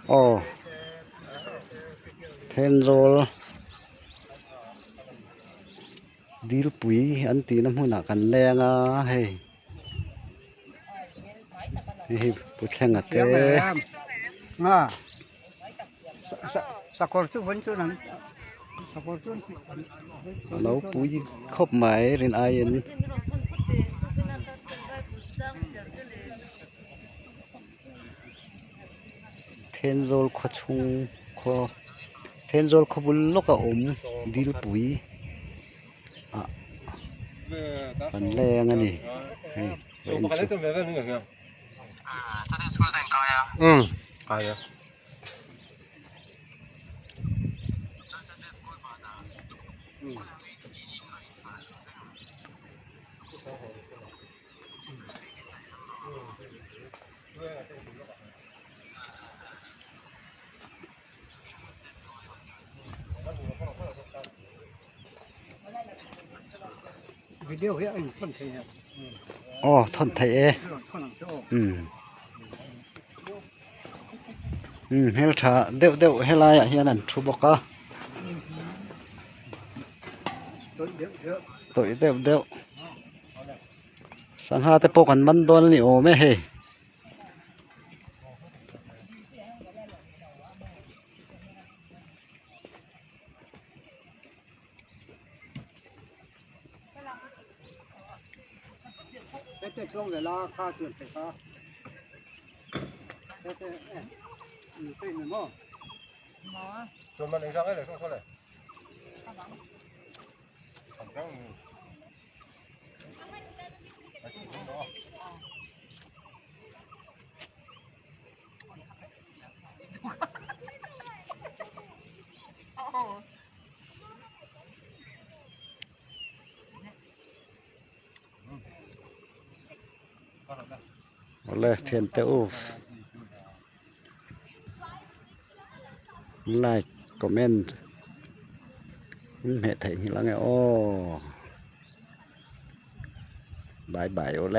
ໂອ້ ເທນໂຊລ ດີລປຸຍ ອັນຕີນຳຫຸ້ນນະກັນແລງອະເຮີ້ຍ. ເຮີ້ຍ ພຸດແຂງອະເຕ ງາ ສະ ສະ ສະກອນຈຸເພິ່ນຈຸນັ້ນ ສະກອນຈຸ ລາວປຸຍ ຂອບໄໝ ຣິນອາຍເອັນ ເທນໂຊລ ຂວາຊຸງ ຂວາ ເທນໂຊລ ຂວາບຸນ ລະກະອົມ ດີລປຸຍ ອະ ອັນແລງອັນນີ້ ເອີ ເຫັນຈຸ ອືມ ອາ ອໍ ທ່ອນໄທເອ ອືມ ອືມ ເຮລທາ ເດວ ເດວ ເຮລາຍະ ເຮນັ້ນ ທູບອກກາ ໂຕເດວ ເດວ ສັງຫາແຕ່ໂປກັນມັນດອນນີ້ ໂອ ແມ່ເຮ. Oleh, thank you. Like, comment. ເຮັດໃຫ້ເຫັນແລ້ວໄງ ໂອ້ ບາຍບາຍ ໂອເລ.